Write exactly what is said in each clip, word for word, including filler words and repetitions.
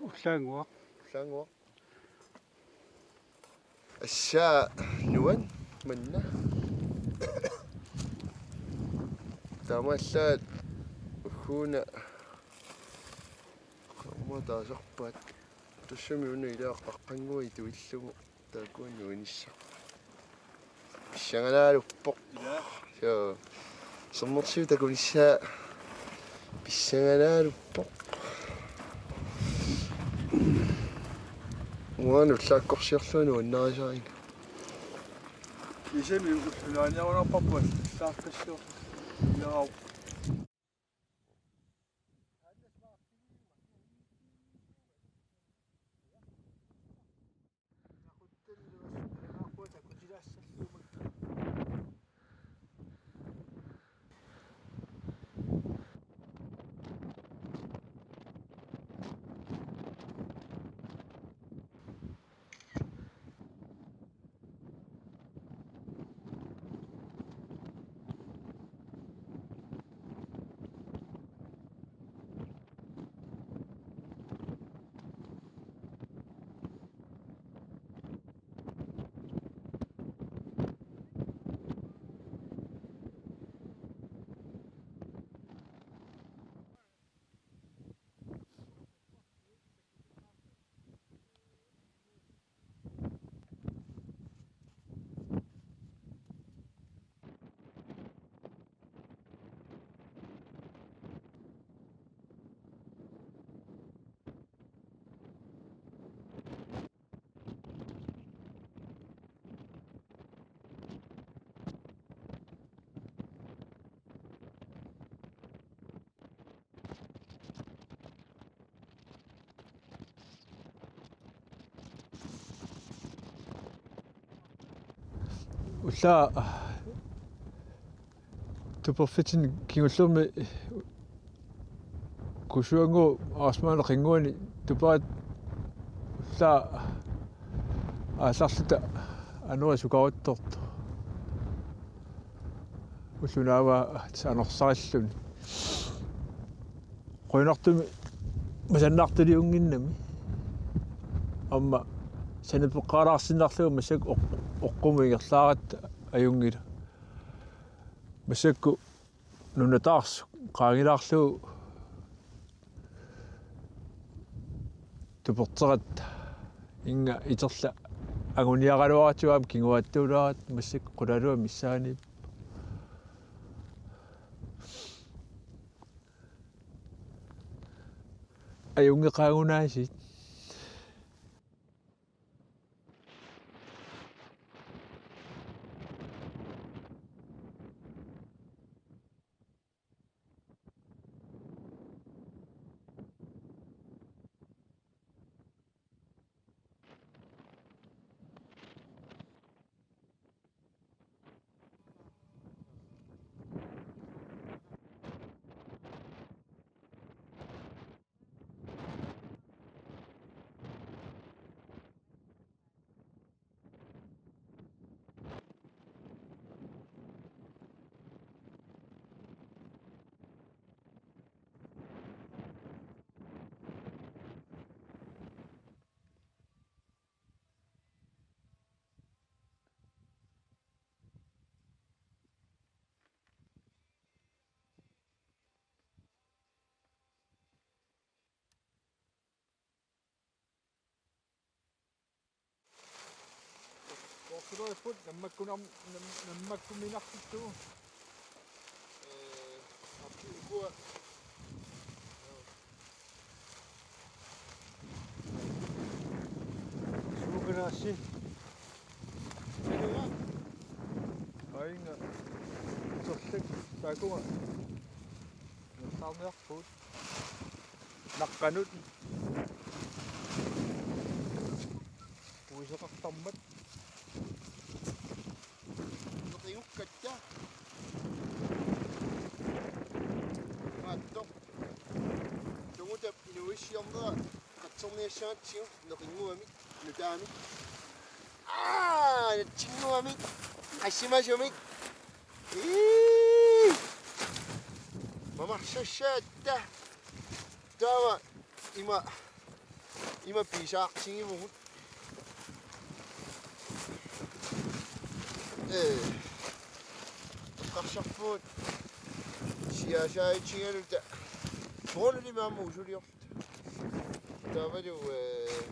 Ullaannguaq. Ullaannguaq. Assa nuan manna. Taamaallaat ugguuna. Qaammat taasarpaat. Tassami una ilaa qaqqannguaq ituillugu. Taakku nuanissaq. Pissanganaruppoq. Ilaa. Soo. Sermersuut takunissaa pissanganaruppoq. Uanga ullaakkorsiorlunga nuannarisariga. Isami ullaaniarunarparput ullaaqqissuaq. Ilaa. Ullaaq tuperfitsinni kingullermi Kusuannguup arrarsuarmi qinnguani tuperat ullaaq aallarluta anori sukaruttortoq. Ulloq naamik anorsaarluni. Qujanartumik masannartuliunnginnami. Aamma sanapeqqaalaarsinnarlugu massakkut oq-, oqqumut ingerlaaratta ajunngilaq. Massakkut nunataarsuk qaangilaarlugu tuperteratta, inga iterla anguniaraluaratsigu aamma kinguaattuulaaratta massakkut qulaluat missaaniippoq. Ajunngeqaanngunaasiit. Qorsulerput nammakkunam-, nam-, nammakkuminartuttugu. Ee, arti ukua. Suukanaassi. Aajuna. Sorlak taakkua. Nassaarniarput. Naqqanut. Uiseqartarmat. Neqigukkatta. Maattoq. Tungutap inuuissiornera qatsorniassagatsigu neqinnguamik nutaamik. Aa, natsinnguamik. Qassimasumik. Ii. Mamarsussaatta. Taava ima Ima pisaartigivugut. Ee. Eqqarsarpugut siasaatigaluta. Soorunami aamma usuliorluta. Taavalu, ee,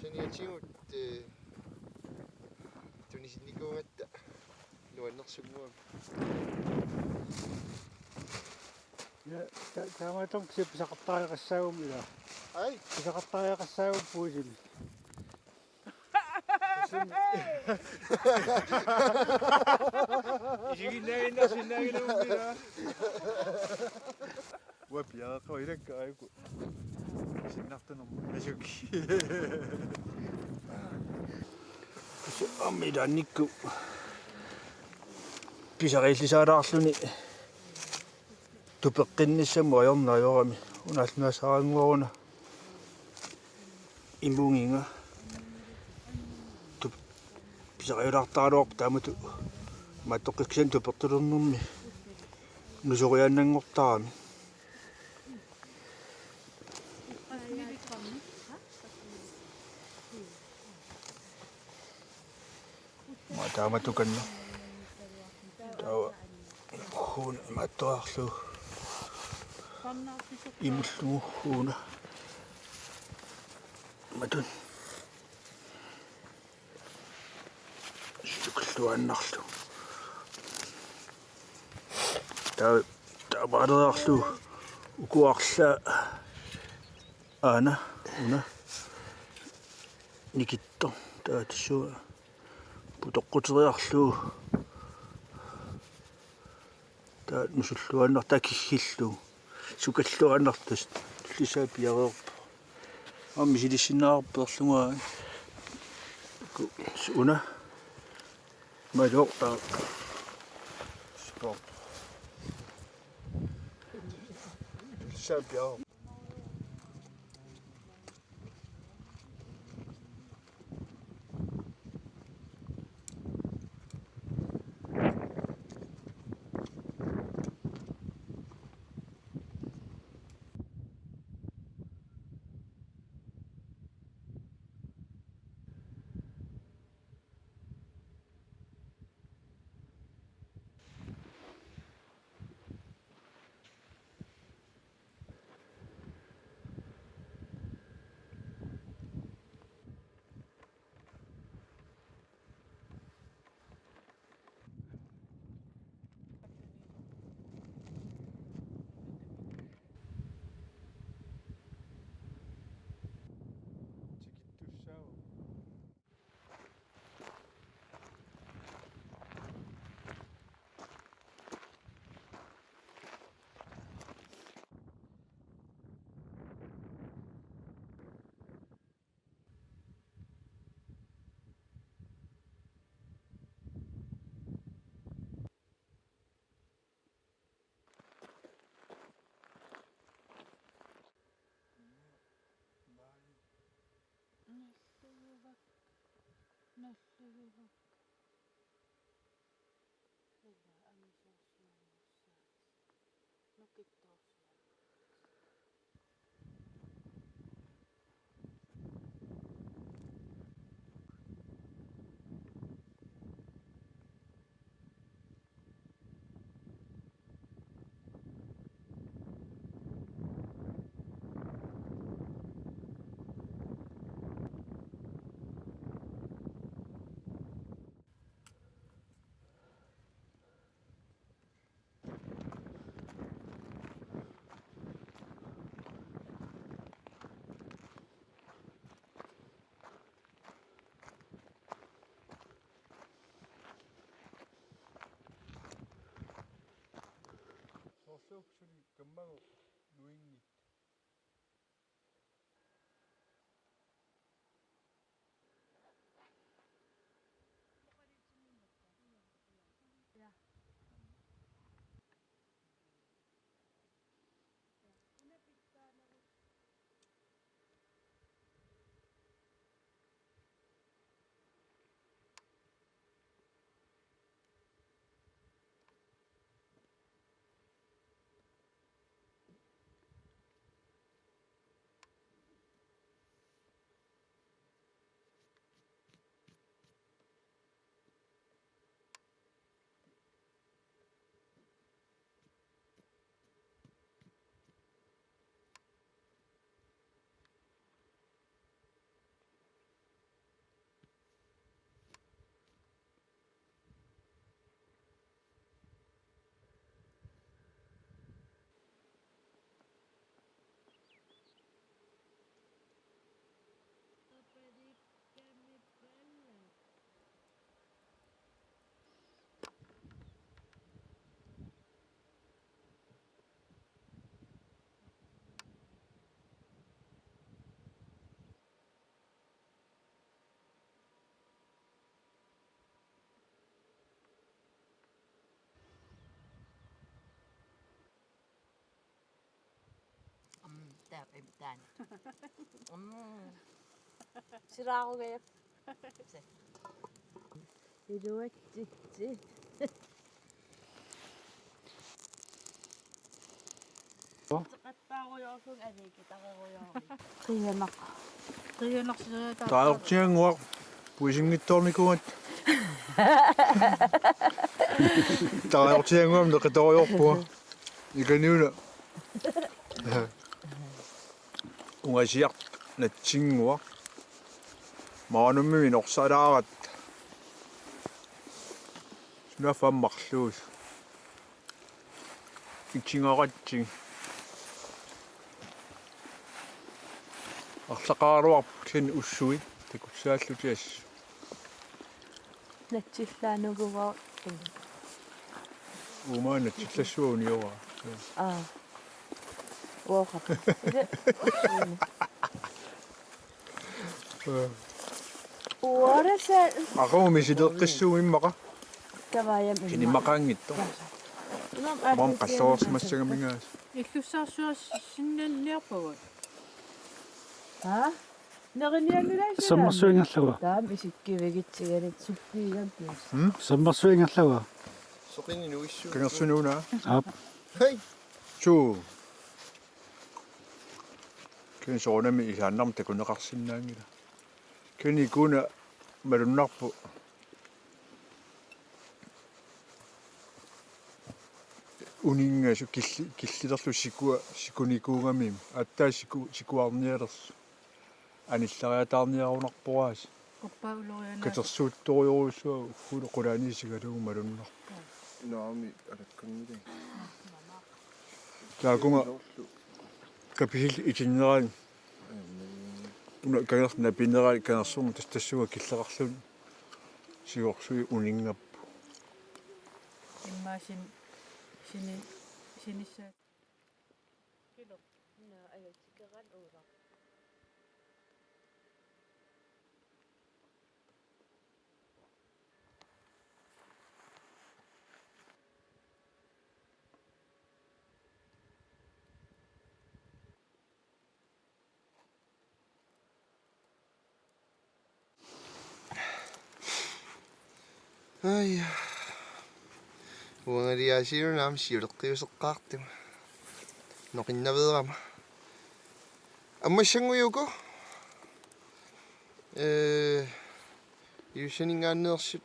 saniatigut, ee, tunisinnikuugatta nuannersunnguamik. Ja, ta-, taamaattumik kisianni pisaqartariaqassaagut ilaa. Ai? Pisaqartariaqassaagut puisimi. Isiginnaaginnarsinnaanngilaq ilaa. Uanga piareeqqaarpara ilakka aajuku. Sinnartunermut. Asuki. Aamma ilaannikkut pisariillisaalaarluni tupeqqinnissamut ajorneq ajorami. Una allunaassaannguaq una. Imugiga. Tup-, pisariulaartaraluarpoq taamatut. Maattoqqikkussani tupertulernermi nusoriaannanngortarami. Maa taamatukanna. Taava huuna imaattoraarlugu. Imullugu huuna. Matun. Sukilluaannarlugu. Taava, taava paaleriarlugu. Uku arlaat aana, una. Nikittoq. Taava tassunga. Putoqquteriarlugu. Taava nusulluaannartoq kiggillugu. Sukalluaannartoq tassa tullissaa piareerpoq. Aamma misilissinnaavarput peerlugu aana. Ku-, una. Maluortaa. Sport. Tullissaa piareerpoq. Nalligivat. Nalligivat. Ila angisoorsuarnissaat. Nukittoorsuarnissaat. Taa, im-, taanna. Mm. Silaarugajak. Se. Iluatsitsi. Teqattaarujoorlunga aliikitarerujoorlunga. Qianaq. Qianarsiataa. Taartianguaq puisinngitsoornikuugatta. Taartianguaq neqitorujoorpunga. Ikaniuna. Ungasiaq natsinnguaq. Maanummi minorsalaaratta. Sunaaffa marluus. Itingaratsi. Arlaqaraluarput kisianni ussuit takussaallutik assut. Natsillaanuguuvoq. Uuma natsillassuaq unioraa. Aa. Uoqarpoq. Uorasa. Aqagummi sileqqissuup immaqa. Kavaajam immaqa. Sinimaqaanngitsoq. Ulam qalloorsimassagamingaas. Illussaarsuarsinnanniarpagut. Ha? Neriniannilaissagaa. Sammersuingallarua. Taam isikkivigitsigalit suppiigampius. Hmm? Sammersuingallarua. Soqinnuissu. Kangersunuuna. Aap. Hej. Suu. Kisianni soorunami isaannarmik takuneqarsinnaanngilaq. Kisianni ikuuna malunnarpoq. Uninngasoq killi-, killilerlu sikua, sikunikuugamik. Aatsaat siku-, sikuarnialersoq. Anillariataarniarunarpoq aasiit. Uppa ulorianaa. Katersuuttorujussuaq uggulu qulaani isigalugu malunnarpoq. Naami alakkanngilai. Taakunga kapisil itinnerani. Una kangersup napinera kangersuarmi tas-, tassunga killeqarluni. Siorsuit uninngappoq. Immaqa sin-, sini-, sinissaat. Kilo. Naa, ajatsikeraat uulaa. Aja. Uangaliaasiuna aamma siuleqqiuseqqaartunga. Noqinnaveerama. Ammassannguit uku. Ee, Ilulissaninngaanneersut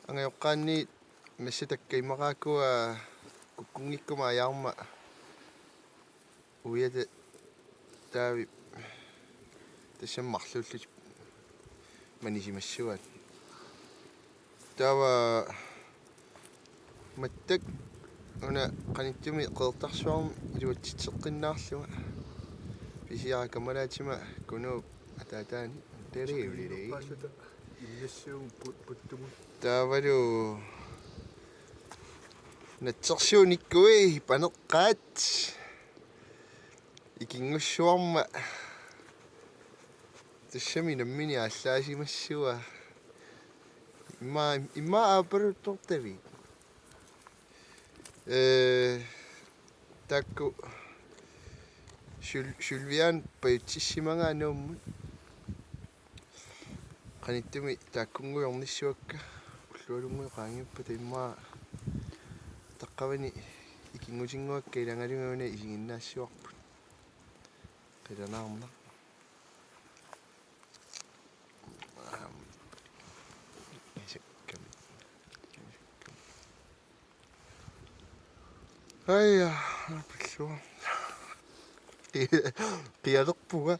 angajoqqaanniit massakkut immaqaakkua kukkunngikkuma ajaarma. Uiata Taavip tassami marluullutik manisimassuaat. Taava mattak una qanittumi Qeqertarsuarmi iluatsitseqqinnaarlunga. Pisiara kamalaatima Kunuup ataataani. Teriulilei. Taavalu natsersuut nikkui paneqqaat. Ikinngussuarma tassami nammineq aallaasimassavaa. Immaqa, immaqa aappaluttortavit. Ee, taakku Sylv-, Sylvian pajutsissimagaa Nuummut. Qanittumi taakkunnguit ornissavakka, ullualunnguit qaangiuppata, immaqa taqqavani ikinngutinnguakka, ilagalugu una isiginnaassavarput. Qilanaarnaq. Aam. Isakkami. Aja, pillugu. Qialerpunga.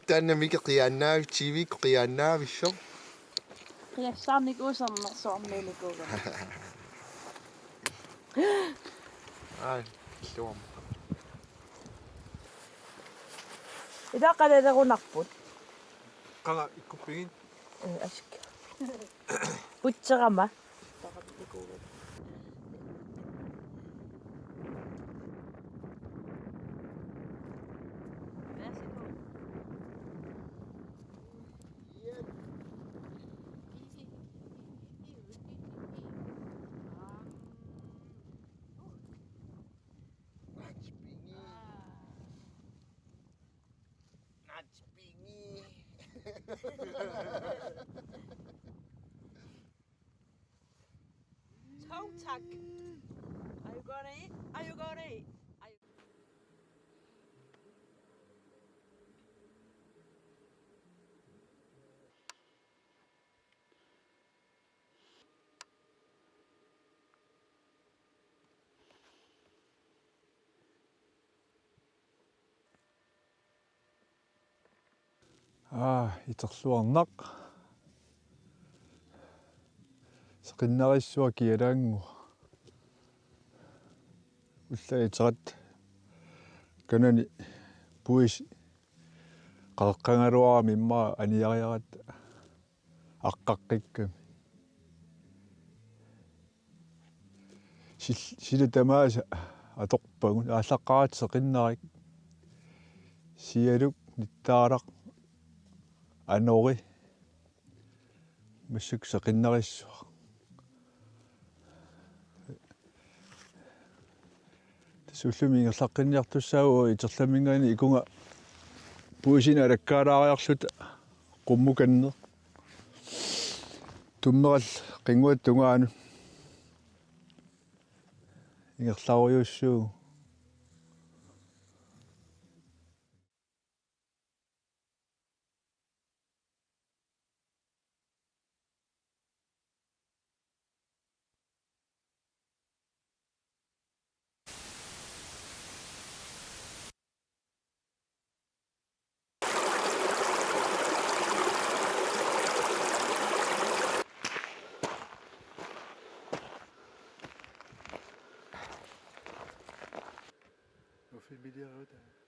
Taanna Miki qiaannaavi-, T V-kkut qiaannaavissoq. Qiassaarnikuusernersuarmiinikuugama. Ai, pillugu. Ila qalalerunarput. Qanga ikkuppigit? Ee, asik. Putserama. Tog tak. Are you gonna eat? Are you gonna eat? Are you... Aa, iterluarnaq. Seqinnarissuaq kialaannguaq. Ullaaq iterat kanani puisi qaqeqqagaluarami immaqa aniariaratta aqqaqqikkami. Sil-, silat tamaasa atorpagut, aallaqqaammut seqinnarik. Sialuk, nittaaraq, anori. Massakkut seqinnarissuaq. Tassa ullumi ingerlaqqinniartussaavugut iterlamminngaanniit ikunga puisinik alakkaalaariarluta qummukanneq. Tummerallu qinnguata tungaanut ingerlariussuugut.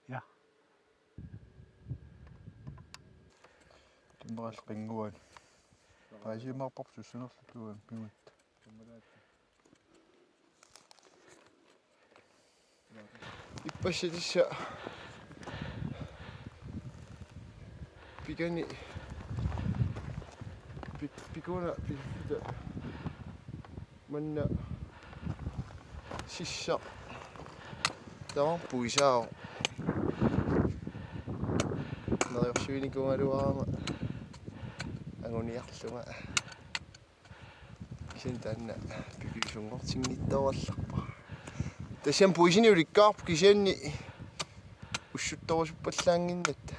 Ja. Tummerallu qinnguanut. Paasiumaarparput sussanerluta uanga piumatta. Ippassaq tassa pikani pi-, pikuna pi-, manna sissaq. Taava puisaavoq. Neriorsuinikuugaluarama anguniarlunga. Kisianni taanna piviusunngortinngitsoorallarpara. Tassami puisinik ulikkaarpoq kisianni ussuttorusuppallaannginnatta.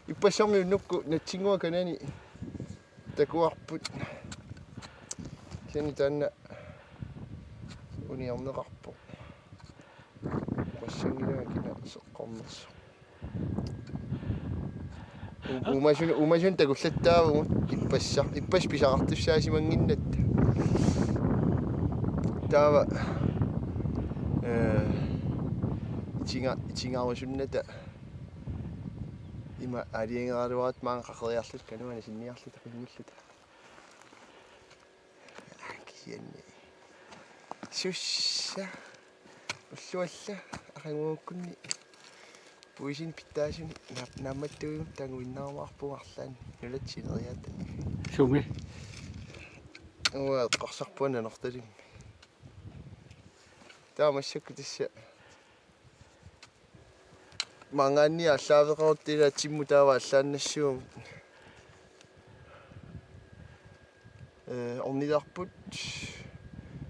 Ippassammi unnukkut natsinnguaq kanani takuarput. Kisianni taanna uniorneqarpoq. Oqassanngilanga kina seqqornersoq. U-, uumasun, uumasunut takullattaavugut ippassaq. Ippassaq pisaqartussaasimanngimmat. Taava, eh, itinga-, itingaarusunnata ima aalajangeeraluarutta maanga qaqeriarluta kanuana sinniarluta qinnulluta. Kisianni. Sussa. Ulluallu aqaguakkunni puisinik pitsaasunik naap-, naammattuigut tanguinnaarumaarpugut arlaannik nunatsineriaatani. Sumi? Uanga eqqarsarpunga Nanortalimmi. Taava massakkut tassa maanngaanniit aallaaveqarutta ilaa timmut taava aallaannassuugut. Eh, ornilerput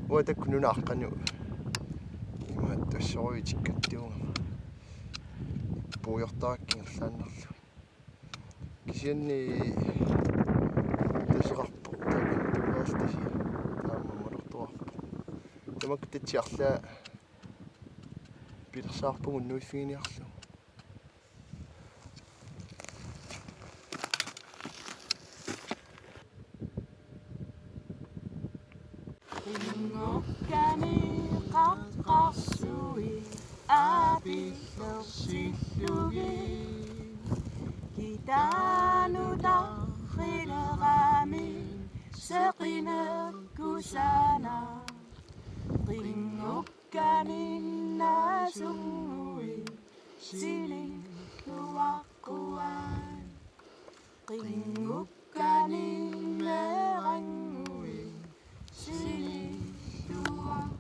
uatakkut nunaaqqanut. Imaattoq assorujuk tikkattuugama. Puigortarakku ingerlaannarlugu. Kisianni taseqarpoq taanna tunngaartasi. Taama manortoqarpoq. Tamakku tatsiarlaa pilersaarpugut unnuiffiginiarlugu. Qinngukkanik qaqqarsuit aapillersillugit. Kitaanut arrileramik seqineqqusaanaq. Qinngukkanik naasunnguit sinilluaqquaat. Qinngukkanik meerannguit sinilluaqquaat.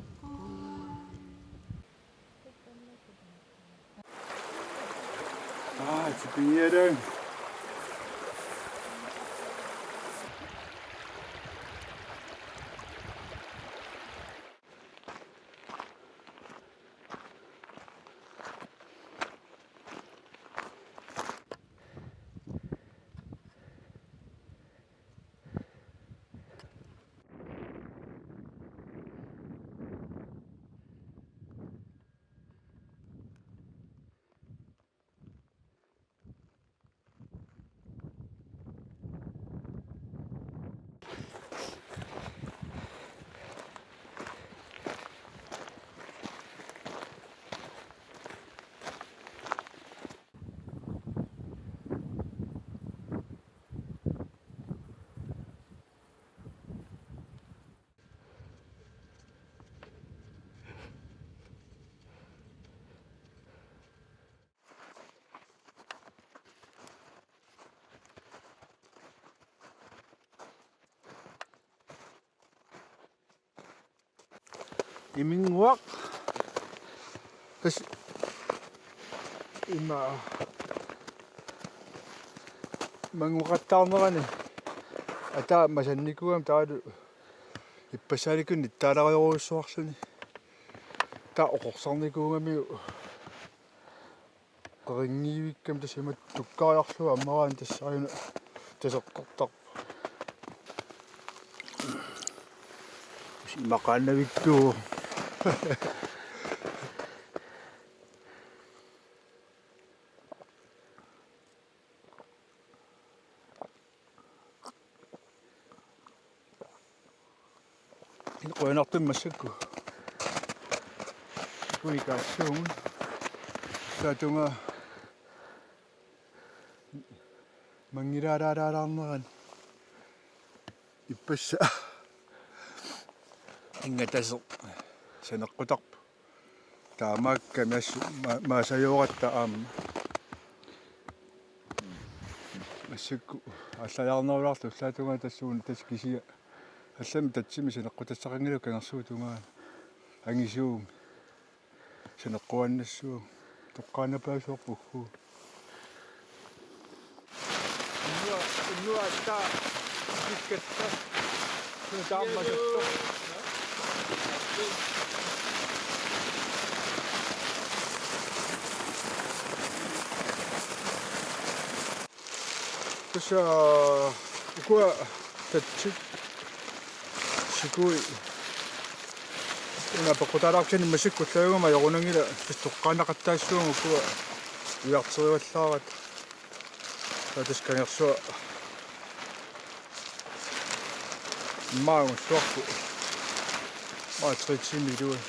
Aa, tipigiarang. Iminnguaq. Tassa ima mannguaqattaarnerani ataa masannikuugami taavalu ippassaanikkut nittaalarujorujussuarluni. Taava oqorsarnikuugamiuk qeringivikkami tassa ima tukkariarlugu ammaraanni tassa aajuna taseqqartarpoq. Imaqaannavittuuvoq. Qujanartumik massakkut. Kuni kaassuungun. Saatunga manngilaalaalaarnerani. Ippassaa. Ingatasseq. Saneqqutarpoq. Taamaakkami assut ma-, maasajooratta aamma. Massakkut aallajaarnerulaartoq ullaatungaa tassuuna tassa kisianni. Allamik tatsimi saneqqutassaqanngilaq kangersuup tungaanut. Angisuumik. Saneqquaannassuugut. Toqqaannapaasoorput. Unnua-, unnuatta kikkatta. Suna taammasattoq. Tassa ukua tatsit sikui. Una peqqutaalaartinik massakkut ullaatungaa ajorunanngilaq tassa toqqaannaqattaassuugut ukua ujarterivallaarata. Taava tassa kangersuaq immaqa angussuarput. Immaqa tre timer ilua.